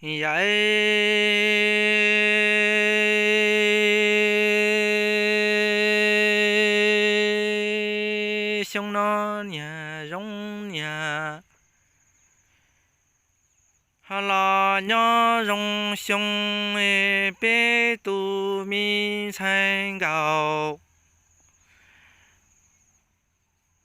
Yam xyoo no niam zoo niam, ho los nyob zoo xyoo, peb tus me ntxhais nkauj.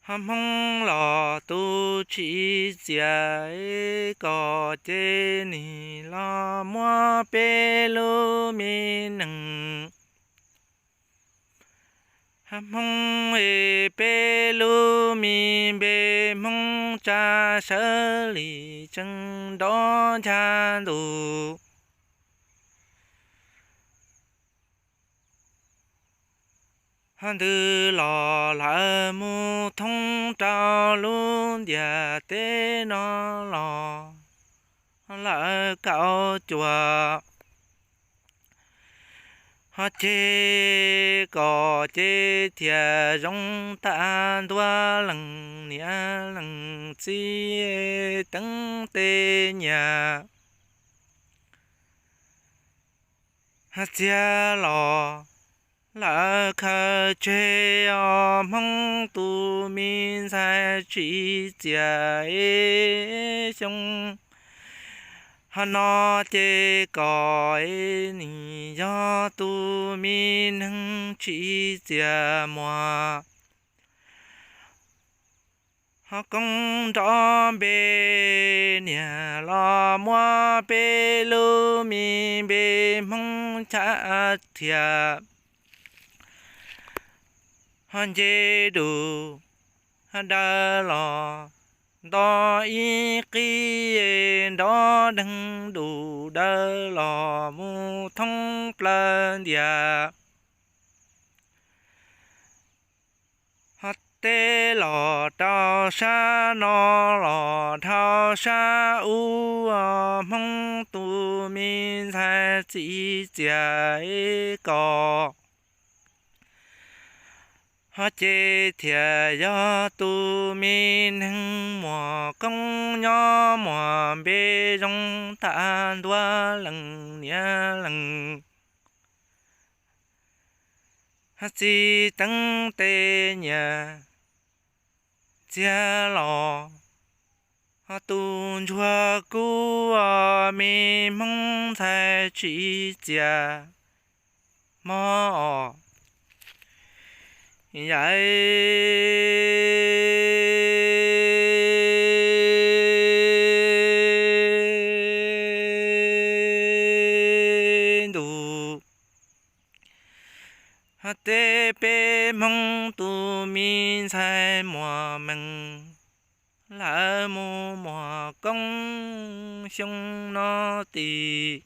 Ho Hmoob los tu tsis txias, kom ces nim los muab peb lub me neej. Hmoob es peb lub me npe, Hmoob tsa sawv lim tsees nrov ncha ntus. Ho ntws los lawv mus thoob rau lub ntiaj teb no los lawv kaum cuam. Ho ces kom ces thiaj zoo tag ntua leej niam leej txiv, teev tej nyiaj. Ho txiag los lawv khaws tseg, os Hmoob tus me ntxhais tsis txias xyoo. Ho no ces kom nim yog tus me neeg tsis txias muag. Ho koob nrov npe niam los muab peb lub me npe Hmoob chab thiab. Ho nce dum dawm los nto ib qib, nrov deeg dum dawm los mus thoob plaws ntiaj. Ho teb los rau sab no los dhau sab ub, Hmoob tus me ntxhais tsis txias kom. Ho ces thiaj yog tus me neeg muaj koob nyob muaj npe zoo tag ntua leej niam leej txiv, teev tej nyiaj. Txiag los ho tus ntsuag kub, me Hmoob ntxhais tsis txias mog. Yam ntus, ho tej peb Hmoob tus me ntxhais muaj meej, lawv mus muag koob xyoo no tim.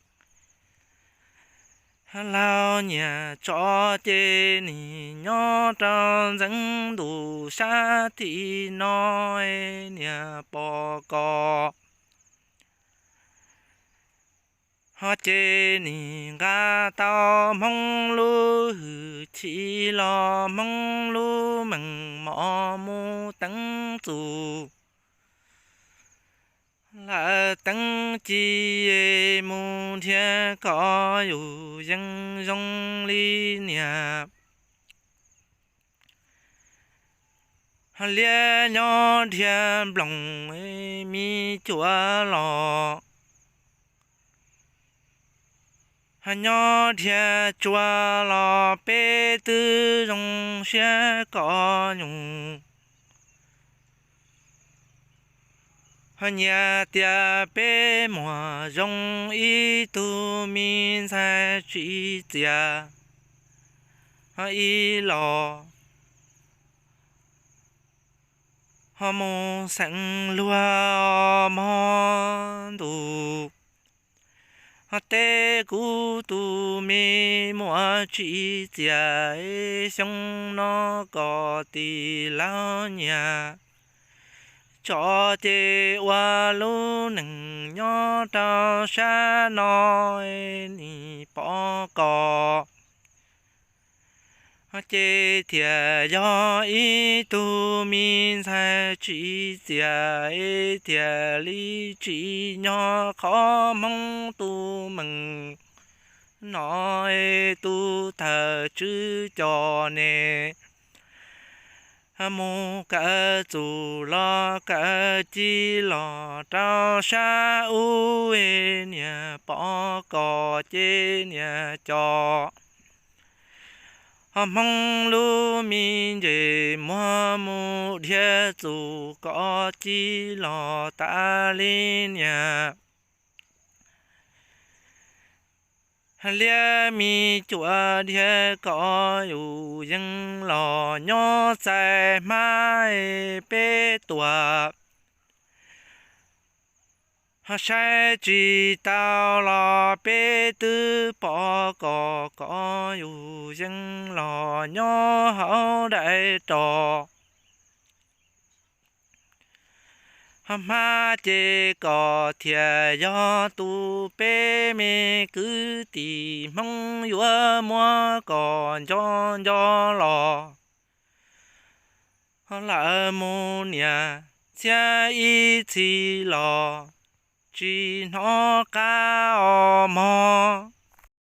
Laug nyiam tsov ces nim nyob rau ntxeev ntus sab tim no, niam pom kom. Ho ces nim nqa tau Hmoob lub hwj chim los Hmoob lub meej mom mus teev txuj. Lawv teev ci mus nrhiav kom yus yeej zoo li niam. Ho liab nyob nrhiav nplooj me cuam los, ho nyob nrhiav tsua los peb twb zoo siab kom nyuj. Ho nyias tias peb muaj zoo ib tug me ntxhais tsis txias, ho ib los ho mus xeem luag mog ntus. Ho teb kuv tus me muaj tsis txias, xyoo no kom tim laug nyias tso ces ua lub neej nyob rau sab no, nim pom kom. Ces thiaj yog ib tug me ntxhais tsis txias, thiaj li tsim nyog qhov Hmoob tus meem no, tus thawj tswv coj ne mus kaw txuj los kaw ci los rau sab ub, niag pom koj ces niag coj Hmoob lub me ntses muag mus dhia txuj koj ci los tas li niag liab me cuam dhia koj yus yeej los nyob txais hmab peb tuaj. Saib tsis tau los peb twb pom koj, koj yus yeej los nyob hauv daim roj. Hmab ces koj thiaj yog tus peb me kwv tij Hmoob yuav muab koj nco nco los. Lawv mus niam txhiab ib txhis los tsis hnov qab os mog.